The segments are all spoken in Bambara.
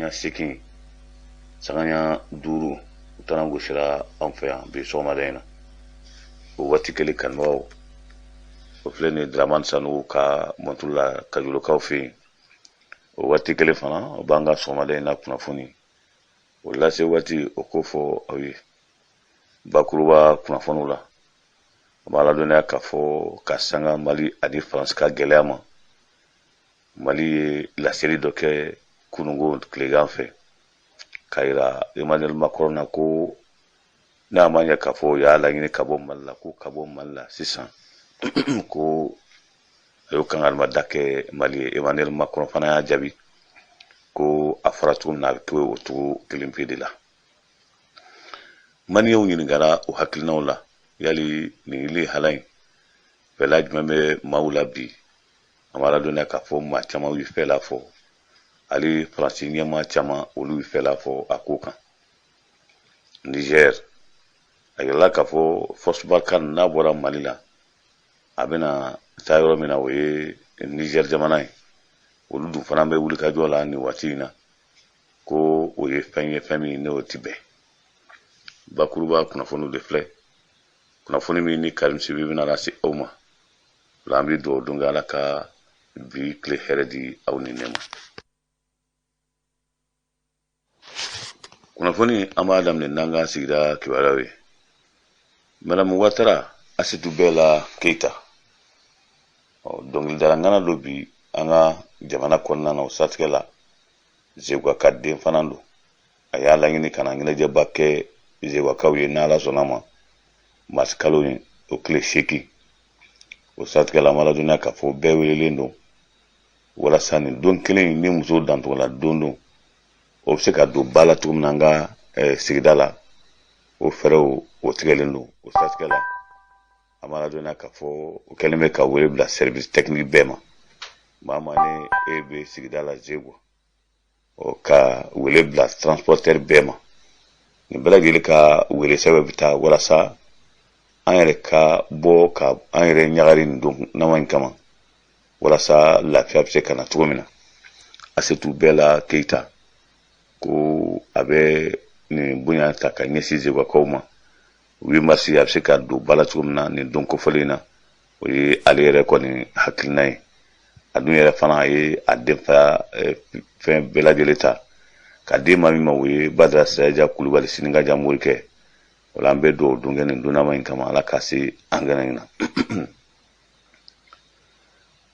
ɲɛ 8 sanga ɲɛ 5 o taara gosira an fɛ yan bi sɔgɔmada in na. O waati kelen, kanubagaw, o filɛ nin ye Dramane Sanogo ka mɔnturu la Kajolokaw fɛ yen. O waati kelen fana, o b'an ka sɔgɔmada in na kunnafoni o lase waati o ko fɔ aw ye bakuruba kunnafoniw la. An b'a ladɔnniya k'a fɔ ka sanga Mali ani Faransi ka gɛlɛya ma, Mali ye laseli dɔ kɛ kununko tilegan fɛ k'a yira Emmanuel Macron na ko n'a ma ɲɛ k'a fɔ o y'a laɲini ka bɔ Mali la, ko ka bɔ Mali la sisan, ko a y'o kangarimada kɛ Mali ye. Emmanuel Macron fana y'a jaabi ko a fɔra cogo min na, a bɛ kɛ o cogo kelen pe de la. Maliyɛnw ɲininkara o hakilinaw la, yali nin lihala in fɛla jumɛn bɛ maaw la bi? An b'a ladɔnniya k'a fɔ maa caman y'u fɛla fɔ, hali Faransi ɲɛmaa caman, olu y'u fɛla fɔ a ko kan. Niger, a yirala k'a fɔ Force Barkhane n'a bɔra Mali la, a bɛna taa yɔrɔ min na, o ye Niger jamana ye. Olu dun fana bɛ wulikajɔ la nin waati in na, ko o ye fɛn ye, fɛn min n'o ti bɛn. Bakuruba kunnafoniw de filɛ, kunnafoni min ni Karim Sibi bɛna lase aw ma la. An bɛ dugawu don kɛ, Ala ka bi tile hɛrɛ di aw ni ne ma. Kunnafoni, an b'a daminɛ n'an ka sigida kibaruyaw ye. Madame Watara Asetu Bɛla Keyita, dɔnkilidala ŋana don bi an ka jamana kɔnɔna na. O siratigɛ la, Zeguwa ka den fana don. A y'a laɲini ka na ɲɛnajɛba kɛ Zeguwakaw ye, n'Ala sɔnna ma, mars kalo in o tile 8. O siratigɛ la, an b'a ladɔnniya k'a fɔ bɛɛ welelen don walasa nin don kelen ni musow dancogo don don, o bɛ se ka don ba la cogo min na an ka sigida la. O fɛɛrɛw o tigɛlen don. O siratigɛ la, an b'a ladɔnniya k'a fɔ o kɛlen bɛ ka wele bila service technique bɛɛ ma. Maa maa ni e bɛ sigida la Zeguwa, ɔ ka wele bila transporteur bɛɛ ma, nin bɛɛ lajɛlen ka wele sɛbɛn bɛ taa walasa an yɛrɛ ka bɔ ka an yɛrɛ ɲagari nin don nama in kama, walasa lafiya bɛ se ka na cogo min na. Asetu Bɛla Keyita ko a bɛ nin bonya ta ka ɲɛsin Zeguwakaw ma, 8 mars a bɛ se ka don ba la cogo min na nin don kofɔlen in na. O ye ale yɛrɛ kɔni hakilina ye. A dun yɛrɛ fana, a ye a denfaya fɛn bɛɛ lajɛlen ta ka den maa min ma, o ye Badara Siraja Kulubali Sininkaja Morikɛ. O la, an bɛ dugawu don kɛ nin donnama in kama, Ala ka se an kɛnɛ in na.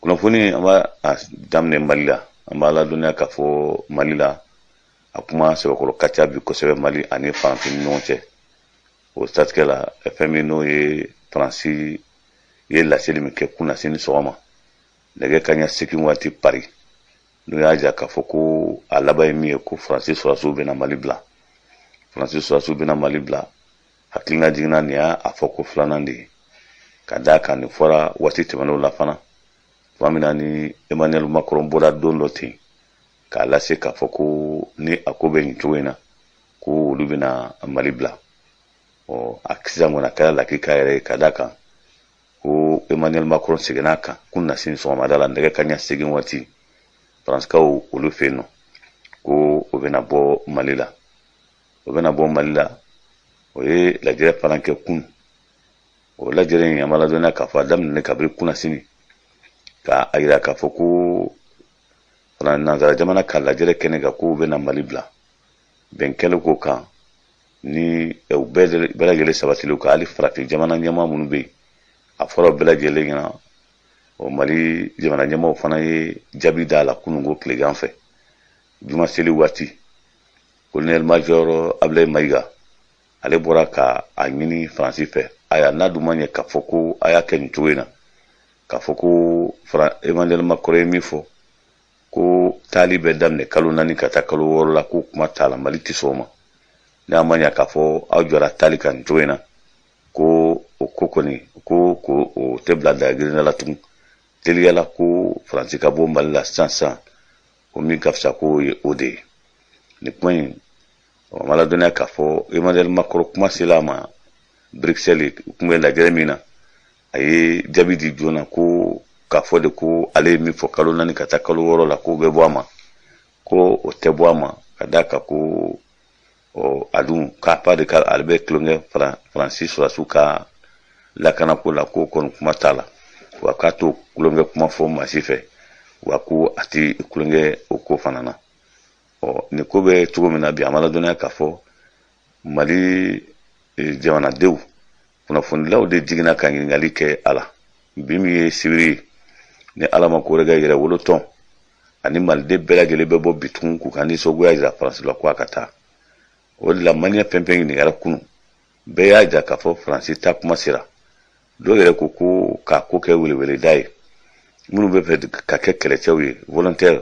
Kunnafoni, an b'a daminɛ Mali la. An b'a ladɔnniya k'a fɔ Mali la, a kuma sɛbɛkɔrɔ ka ca bi kosɛbɛ Mali ani Faransi ni ɲɔgɔn cɛ. O siratigɛ la, fɛn min n'o ye Faransi ye laseli min kɛ kunnasini sɔgɔma nɛgɛ kaɲa 8 waati Paris, n'o y'a jira k'a fɔ ko a laban ye min ye, ko Faransi sɔrɔdasiw bɛna Mali bila. Faransi sɔrɔdasiw bɛna Mali bila, hakilina jiginna, nin y'a a fɔ ko filanan de ye, ka d'a kan nin fɔra waati tɛmɛnenw la fana, tuma min na ni Emmanuel Macron bɔra don dɔ ten k'a lase k'a fɔ ko ni a ko bɛ nin cogo in na, ko olu bɛna Mali bila. Ɔ, a sisan kɔni, a kɛra lakika yɛrɛ ye, ka d'a kan ko Emmanuel Macron seginna a kan kunasini sɔgɔmada la nɛgɛ kaɲa 8 waati Faransikaw olu fɛ yen nɔ, ko o bɛna bɔ Mali la, o bɛna bɔ Mali la. O ye lajɛrɛ fana kɛ kun. O lajɛrɛ in, an b'a ladɔnniya k'a fɔ a daminɛ kabini kunasini, k'a yira k'a fɔ ko nansara jamana ka lajɛrɛ kɛnɛ kan k'u bɛna Mali bila. Bɛn kɛlen ko kan ni u bɛɛ lajɛlen sabatilen kan, hali farafin jamana ɲɛmaa minnu bɛ yen, a fɔra bɛɛ lajɛlen ɲɛna. O Mali jamana ɲɛmaaw fana ye jaabi d'a la kununko tilegan fɛ juma seli waati. Colonel major Ablaye Mayiga, ale bɔra ka a ɲini Faransi fɛ, ayiwa, n'a dun ma ɲɛ k'a fɔ ko a y'a kɛ nin cogo in na, k'a fɔ ko Emmanuel Macron ye min fɔ ko taali bɛ daminɛ kalo 4 ka taa kalo 6 la, ko kuma t'a la, Mali tɛ sɔn o ma. N'a ma ɲɛ k'a fɔ aw jɔra taali kan nin cogo in na, ko o ko kɔni, ko o tɛ bila dagirinda la tugun, teliyala ko Faransi ka bɔ Mali la sisan sisan, ko min ka fisa k'o ye o de ye. Nin kuma in, o ma ladɔnniya k'a fɔ Emmanuel Macron kuma sela a ma Bruxelles, u tun bɛ lajɛrɛ min na, a ye jaabi di joona ko k'a fɔ de ko ale ye min fɔ kalo 4 ka taa kalo 6 la, k'o bɛ bɔ a ma, ko o tɛ bɔ a ma. Ka Ka d'a kan ko ɔ a dun k'a pas de k'ale bɛ tulonkɛ Faransi sɔrɔdasiw ka lakanako la, k'o kɔni kuma t'a la, wa k'a t'o tulonkɛ kuma fɔ maa si fɛ, wa ko a tɛ tulonkɛ o ko fana na. Ɔ nin ko bɛ cogo min na bi, an b'a ladɔnniya k'a fɔ Mali jamanadenw kunnafonidilaw de jiginna ka ɲininkali kɛ a la bi min ye sibiri ye. Ni Ala ma ko wɛrɛ kɛ, yɛrɛwolo tɔn ani maliden bɛɛ lajɛlen bɛ bɔ bi tugun k'u ka nisɔngoya jira Faransi la ko a ka taa. O de la maliyɛn fɛn fɛn ɲininkara kunun, bɛɛ y'a jira k'a fɔ Faransi taa kuma sera. Dɔw yɛrɛ ko ko k'a ko kɛ weleweleda ye, minnu bɛ fɛ ka kɛ kɛlɛcɛw ye, volontaire,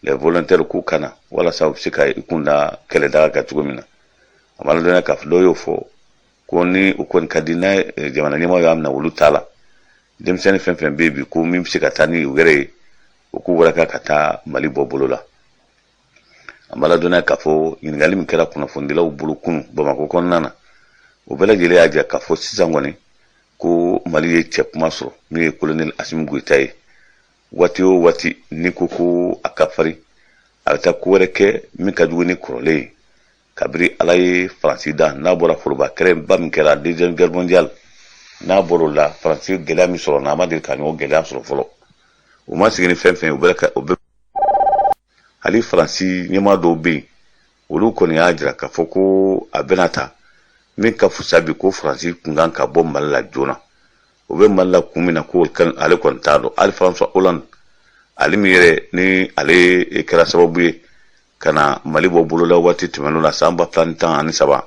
les volontaires, k'u ka na walasa u bɛ se ka i kun da kɛlɛdaga kan cogo min na. A ma ladɔnniya k'a fɔ dɔw y'o fɔ ko ni o kɔni ka di n'a jamana ɲɛmaaw y'a minɛ, olu t'a la. Denmisɛnnin fɛn fɛn bɛ yen bi ko min bɛ se ka taa ni u yɛrɛ ye, o k'u waraka ka taa Mali bɔ bolo la. An b'a ladɔnniya k'a fɔ ɲininkali min kɛra kunnafonidilaw bolo kunun Bamakɔ kɔnɔna na, o bɛɛ lajɛlen y'a jira k'a fɔ sisan kɔni ko Mali ye cɛ kuma sɔrɔ min ye Colonel Asimi Goyita ye. Waati o waati n'i ko ko a ka farin, a bɛ taa ko wɛrɛ kɛ min ka jugu ni kɔrɔlen ye. Kabiri Ala ye Faransi da, n'a bɔra foroba kɛlɛba min kɛra, Deuxième Guerre mondiale, n'a bɔra o la, Faransi gɛlɛya min sɔrɔ na, a ma deli ka ɲɔgɔn gɛlɛya sɔrɔ fɔlɔ. U ma sigi ni fɛn fɛn ye, u bɛ o bɛ hali Faransi ɲɛmaa dɔw bɛ yen, olu kɔni y'a jira k'a fɔ ko a bɛna ta min ka fisa bi, ko Faransi kun kan ka bɔ Mali la joona. O bɛ Mali la kun min na, ko ale kɔni t'a dɔn. Hali François Hollande, ale min yɛrɛ ni ale kɛra sababu ye ka na Mali bɔ bolola waati tɛmɛnenw na, san 2013,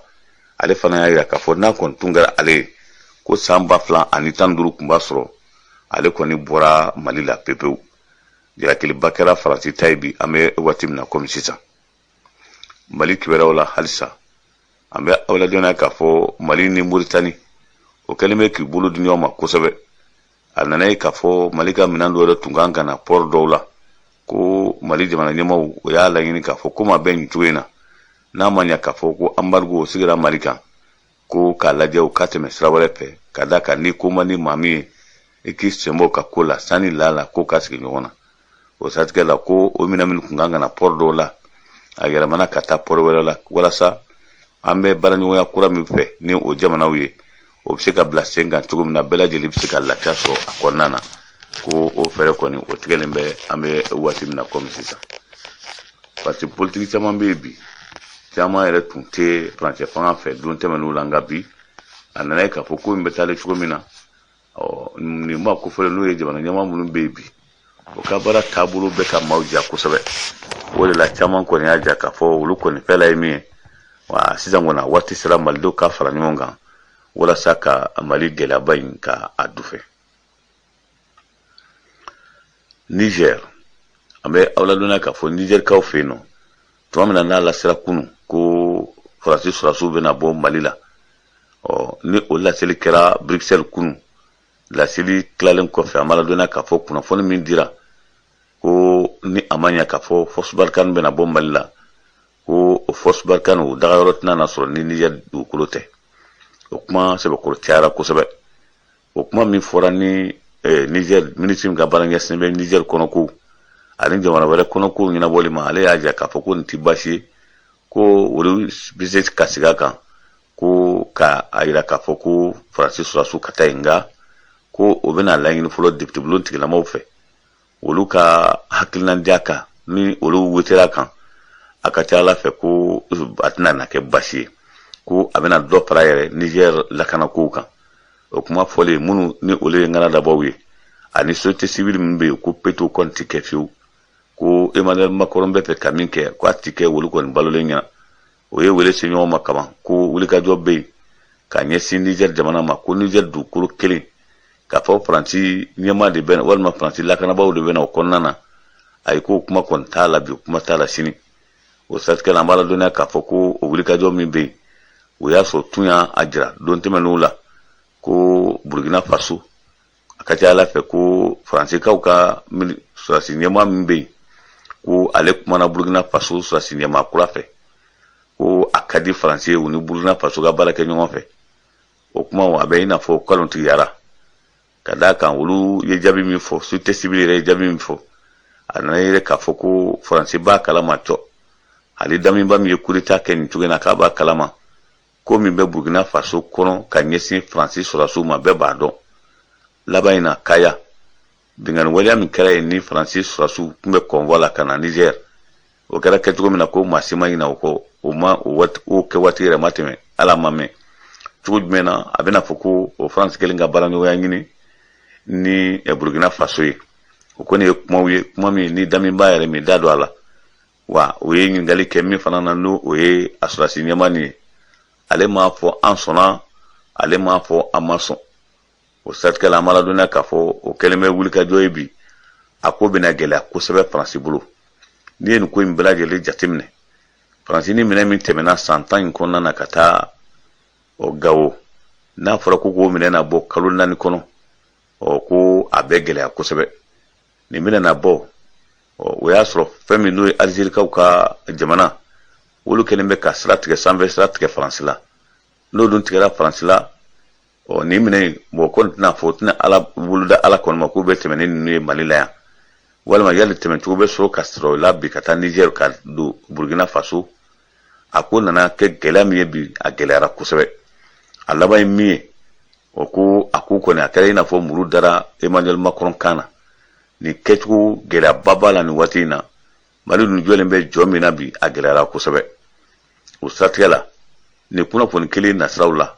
ale fana y'a jira k'a fɔ n'a kɔni tun kɛra ale ye, ko san 2015 tun b'a sɔrɔ ale kɔni bɔra Mali la pepewu. Jalakiliba kɛra Faransi ta ye bi, an bɛ waati min na komi sisan. Mali kibaruyaw la halisa, an bɛ aw ladɔnniya k'a fɔ Mali ni Moritani, o kɛlen bɛ k'i bolo di ɲɔgɔn ma kosɛbɛ. A nana ye k'a fɔ Mali ka minɛn dɔw yɛrɛ tun kan ka na port dɔw la, ko Mali jamana ɲɛmaaw o y'a laɲini k'a fɔ komi a bɛ nin cogo in na, n'a ma ɲɛ k'a fɔ ko embargo o sigira Mali kan, ko k'a lajɛ u ka tɛmɛ sira wɛrɛ fɛ, ka d'a kan ni ko man di maa min ye, i k'i sen bɔ ka ko la sani la ko ka sigi ɲɔgɔn na. O siratigɛ la, ko o minɛn minnu tun kan ka na port dɔw la, a yɛlɛmana ka taa port wɛrɛ la, walasa an bɛ baaraɲɔgɔnya kura min fɛ ni o jamanaw ye, o bɛ se ka bila sen kan cogo min na, bɛɛ lajɛlen bɛ se ka lafiya sɔrɔ a kɔnɔna na. Ko o fɛɛrɛ kɔni o tigɛlen bɛ, an bɛ waati min na komi sisan. Parti politiki caman bɛ yen bi, caman yɛrɛ tun tɛ furancɛ fanga fɛ don tɛmɛnenw la, nka bi a nana ye k'a fɔ ko in bɛ taalen cogo min na, ɔ nin maa kofɔlen n'o ye jamana ɲɛmaa minnu bɛ yen bi, o ka baara taabolo bɛ ka maaw diya kosɛbɛ. O de la caman kɔni y'a jira k'a fɔ olu kɔni fɛla ye min ye, wa sisan kɔni a waati sera malidenw ka fara ɲɔgɔn kan walasa ka Mali gɛlɛyaba in ka a dufɛ. Niger, an bɛ aw ladɔnniya k'a fɔ Nigerkaw fɛ yen nɔ, tuma min na n'a lasera kunun ko Faransi sɔrɔdasiw bɛna bɔ Mali la, ɔ ni o laseli kɛra Bruxelles kunun, laseli tilalen kɔfɛ, an b'a ladɔnniya k'a fɔ kunnafoni min dira ko ni a ma ɲɛ k'a fɔ Force Barkhane bɛna bɔ Mali la, ko o Force Barkhane o dagayɔrɔ tɛna na sɔrɔ ni Niger dugukolo tɛ. O kuma sɛbɛkɔrɔ cayara kosɛbɛ. O kuma min fɔra ni Niger minisiri min ka baara ɲɛsinnen bɛ Niger kɔnɔko ani jamana wɛrɛ kɔnɔko ɲɛnabɔli ma, ale y'a jira k'a fɔ ko nin tɛ baasi ye, ko olu bɛ se ka segin a kan ko ka a yira k'a fɔ ko Faransi sɔrɔdasiw ka taa yen, nka ko o bɛna laɲini fɔlɔ député bulon tigilamaw fɛ, olu ka hakilina di a kan. Ni olu wotera kan, a ka ca Ala fɛ ko a tɛna na kɛ baasi ye, ko a bɛna dɔ fara yɛrɛ Niger lakanakow kan. O kuma fɔlen, minnu ni olu ye ŋana dabɔw ye ani société civile min bɛ yen, ko peto kɔni tɛ kɛ fiyewu, ko Emmanuel Macron bɛ fɛ ka min kɛ, ko a tɛ kɛ olu kɔni balolen ɲɛna. O ye wele se ɲɔgɔn ma kaban ko wulikajɔ bɛ yen ka ɲɛsin Niger jamana ma, ko Niger dugukolo kelen k'a fɔ Faransi ɲɛmaa de bɛ walima Faransi lakanabaaw de bɛ na o kɔnɔna na, ayi, ko kuma kɔni t'a la bi, kuma t'a la sini. O siratigɛ la, an b'a ladɔnniya k'a fɔ ko o wulikajɔ min bɛ yen, o y'a sɔrɔ tun y'a jira don tɛmɛnenw la ko Burkina Faso, a ka ca Ala fɛ ko Faransikaw ka sɔrɔdasi ɲɛmaa min bɛ yen, ko ale kumana Burkina Faso sɔrɔdasi ɲɛmaa kura fɛ, ko a ka di Faransi ye u ni Burkina Faso ka baara kɛ ɲɔgɔn fɛ. O kuma a bɛ i n'a fɔ kalontigiyara, ka d'a kan olu ye jaabi min fɔ, société civile yɛrɛ ye jaabi min fɔ, a nana yɛrɛ k'a fɔ ko Faransi b'a kalama cɔ. Ale Damiba min ye kudeta kɛ nin cogo in na, k'a b'a kalama ko min bɛ Burkina Faso kɔnɔ ka ɲɛsin Faransi sɔrɔdasiw ma, bɛɛ b'a dɔn. Laban in na, Kaya binkanni waleya min kɛra yen ni Faransi sɔrɔdasiw tun bɛ convoi la ka na Niger, o kɛra kɛcogo min na, ko maa si ma ɲinɛ o kɔ. O ma o waati, o kɛ waati yɛrɛ ma tɛmɛ, ala ma mɛn cogo jumɛn na a bɛna fɔ ko o Faransi kelen ka baaraɲɔgɔnya ɲini ni Burkina Faso ye. O kɔni ye kumaw ye, kuma min ni Damiba yɛrɛ min da don a la wa, o ye ɲininkali kɛ min fana na, n'o o ye a sɔrɔdasi ɲɛmaa nin ye. Ale m'a fɔ an sɔnna, ale m'a fɔ an ma sɔn. O siratigɛ la, an b'a ladɔnniya k'a fɔ o kɛlen bɛ wulikajɔ ye bi. A ko bɛna gɛlɛya kosɛbɛ Faransi bolo. N'i ye nin ko in bɛɛ lajɛlen jateminɛ, Faransi ni minɛn min tɛmɛna san 10 in kɔnɔna na ka taa o Gawo, n'a fɔra ko k'o minɛn na bɔ kalo 4 kɔnɔ, ɔ ko a bɛ gɛlɛya kosɛbɛ. Nin minɛn na bɔ, o y'a sɔrɔ fɛn min n'o ye Alizerikaw ka jamana, olu kɛlen bɛ ka sira tigɛ, sanfɛ sira tigɛ Faransi la. N'o dun tigɛra Faransi la, ɔ nin minɛn in, mɔgɔ kɔni tɛna fɔ, tɛna ala boloda ala kɔni ma k'u bɛ tɛmɛ ni ninnu ye Mali la yan, walima yali tɛmɛcogo bɛ sɔrɔ ka sɔrɔ la bi ka taa Niger ka don Burkina Faso. A ko nana kɛ gɛlɛya min ye bi, a gɛlɛyara kosɛbɛ. A laban ye min ye, o ko a ko kɔni a kɛra i n'a fɔ muru dara Emmanuel Macron kan na. Nin kɛcogo gɛlɛyaba b'a la nin waati in na. Mali dun jɔlen bɛ jɔ min na bi, a gɛlɛyara kosɛbɛ. O siratigɛ la, nin kunnafoni kelen nasiraw la,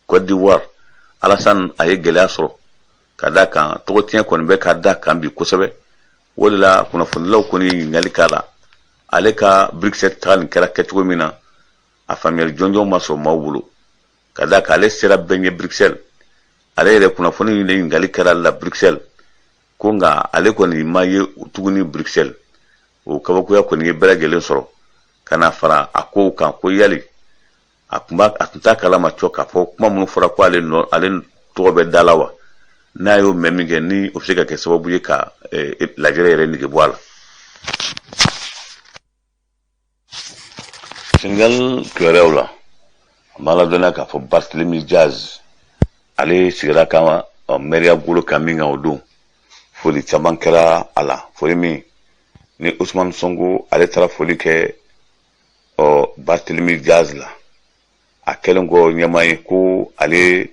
Côte d'Ivoire, Alassane a ye gɛlɛya sɔrɔ ka da kan tɔgɔtiɲɛ kɔni bɛ ka da kan bi kosɛbɛ. O de la kunnafonidilaw kɔni ye ɲininkali k'a la, ale ka Bruxelles taga nin kɛra kɛcogo min na, a faamuyali jɔnjɔn ma sɔrɔ maaw bolo, ka da kan ale sera bɛɛ ɲɛ Bruxelles. Ale yɛrɛ kunnafoni de ɲininkali kɛra la Bruxelles ko, nka ale kɔni ma ye tuguni Bruxelles. O kabakoya kɔni ye bɛɛ lajɛlen sɔrɔ ka na fara a kow kan, ko yali a tun b'a a tun t'a kalama cɔ k'a fɔ kuma minnu fɔra ko ale nɔ, ale tɔgɔ bɛ da la wa, n'a y'o mɛn min kɛ, ni o bɛ se ka kɛ sababu ye ka lajɛrɛ yɛrɛ nege bɔ a la. Senegal kibaruyaw la, an b'a ladɔnniya k'a fɔ Barthélemy Diaz, ale sigira ka mɛriya golo kan min kan, o don foli caman kɛra a la. Foli min ni Ousmane Sonko, ale taara foli kɛ ɔ Barthélemy Diaz la, a kɛlen kɔ ɲɛmaa ye, ko ale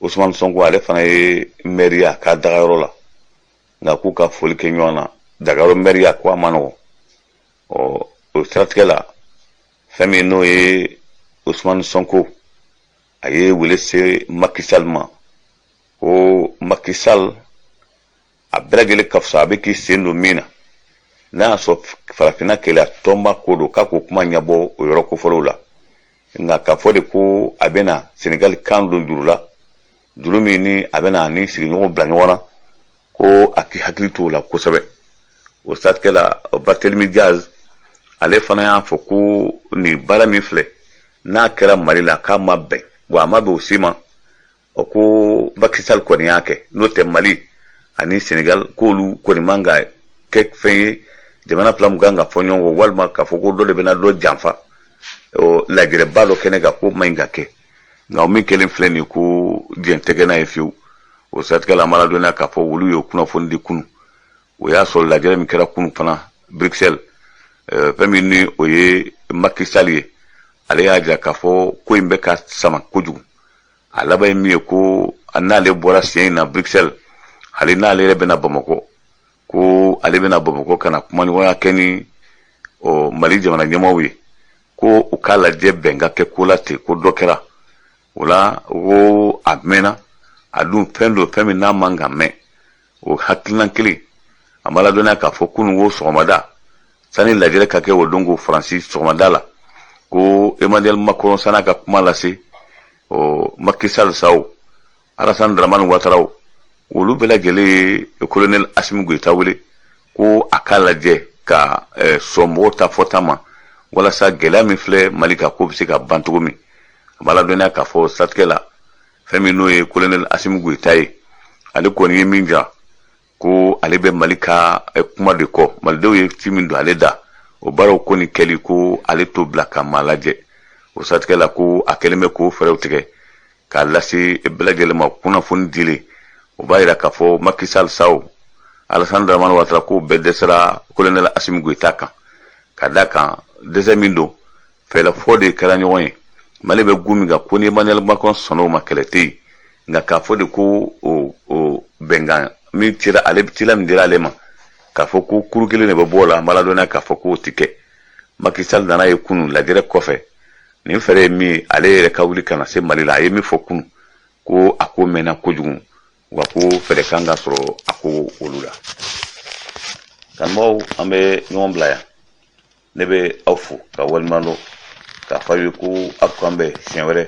Ousmane Sonko, ale fana ye mɛriya k'a dagayɔrɔ la, nka k'u ka foli kɛ ɲɔgɔn na dagayɔrɔ mɛriya, ko a ma nɔgɔn. Ɔ o siratigɛ la, fɛn min n'o ye Ousmane Sonko, a ye wele se Macky Sall ma, ko Macky Sall, a bɛɛ lajɛlen ka fisa a bɛ k'i sen don min na, n'a y'a sɔrɔ farafinna keleya tɔnba ko don, k'a k'o kuma ɲɛbɔ o yɔrɔ kofɔlenw la. Nka k'a fɔ de ko a bɛna Senegali kan don juru la, juru min ni a bɛna ni sigiɲɔgɔnw bila ɲɔgɔn na, ko a k'i hakili t'o la kosɛbɛ. O siratigɛ la, Barthélemy Diaz, ale fana y'a fɔ ko nin baara min filɛ, n'a kɛra Mali la, k'a ma bɛn wa, a ma bɛn o si ma. O ko Macky Sall kɔni y'a kɛ, n'o tɛ Mali ani Senegal, k'olu kɔni man ka kɛ fɛn ye jamana fila mun kan ka fɔ ɲɔgɔn kɔ, walima k'a fɔ ko dɔ de bɛna dɔ janfa lajɛrɛba dɔ kɛnɛ kan, k'o man ɲi ka kɛ. Nka o min kɛlen filɛ nin ye, ko diɲɛ tɛ kɛ n'a ye fiyewu. O siratigɛ la, an b'a ladɔnniya k'a fɔ olu ye kunnafoni di kunu. O y'a sɔrɔ lajɛrɛ min kɛra kunu fana Bruxelles, fɛn min ni o ye Macky Sall ye, ale y'a jira k'a fɔ ko in bɛ ka sama kojugu. A laban ye min ye, ko n'ale bɔra siɲɛ in na Bruxelles, hali n'ale yɛrɛ bɛna Bamakɔ, ko ale bɛna Bamakɔ ka na kumaɲɔgɔnya kɛ ni ɔ Mali jamana ɲɛmaaw ye, ko u k'a lajɛ bɛn ka kɛ ko la ten, ko dɔ kɛra o la, ko a mɛnna, a dun fɛn don, fɛn min n'a man ka mɛn. O hakilina kelen, a ma ladɔnniya k'a fɔ kunun ko sɔgɔmada, sani lajɛrɛ ka kɛ o don ko Faransi sɔgɔmada la, ko Emmanuel Macron san'a ka kuma lase, ɔ Macky Sall saw, Alassane Dramane Ouattara, olu bɛɛ lajɛlen ye colonel Assimi Goïta wele ko a k'a lajɛ ka sɔn mɔgɔw ta fɔta ma, walasa gɛlɛya min filɛ Mali kan, k'o bɛ se ka ban cogo min. A b'a ladɔnniya k'a fɔ siratigɛ la, fɛn min n'o ye colonel Assimi Goïta ye, ale kɔni ye min jira ko ale bɛ Mali ka kuma de kɔ, malidenw ye ci min don ale da, o baaraw kɔni kɛli, ko ale t'o bila ka maa lajɛ. O siratigɛ la, ko a kɛlen bɛ k'o fɛɛrɛw tigɛ k'a lase bɛɛ lajɛlen ma. Kunnafoni dilen, o b'a jira k'a fɔ Macky Sall saw, Alassane Dramane Ouattara, k'o bɛɛ dɛsɛra colonel Assimi Goïta kan, ka da kan Dɛsɛ min don, fɛlɛfɔ de kɛra ɲɔgɔn ye. Mali bɛ gun min kan, ko ni Emmanuel Macron sɔnna o ma, kɛlɛ tɛ yen. Nka k'a fɔ de ko o bɛnkan min cira ale, cila min dira ale ma, k'a fɔ ko kuru kelen de bɛ bɔ o la, an b'a ladɔnniya k'a fɔ k'o tɛ kɛ. Macky Sall nana ye kunun lajɛrɛ kɔfɛ. Nin fɛɛrɛ ye min ye, ale yɛrɛ ka wuli ka na se Mali la. A ye min fɔ kunun, ko a ko mɛnna kojugu, wa ko fɛɛrɛ kan ka sɔrɔ a ko olu la. Kanubagaw, an bɛ ɲɔgɔn bila yan. Ne bɛ aw fo ka waleɲuman dɔn, k'a fɔ aw ye ko aw k'an bɛn siɲɛ wɛrɛ.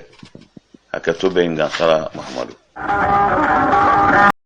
Hakɛto bɛ yen, Gansara Mahamadu.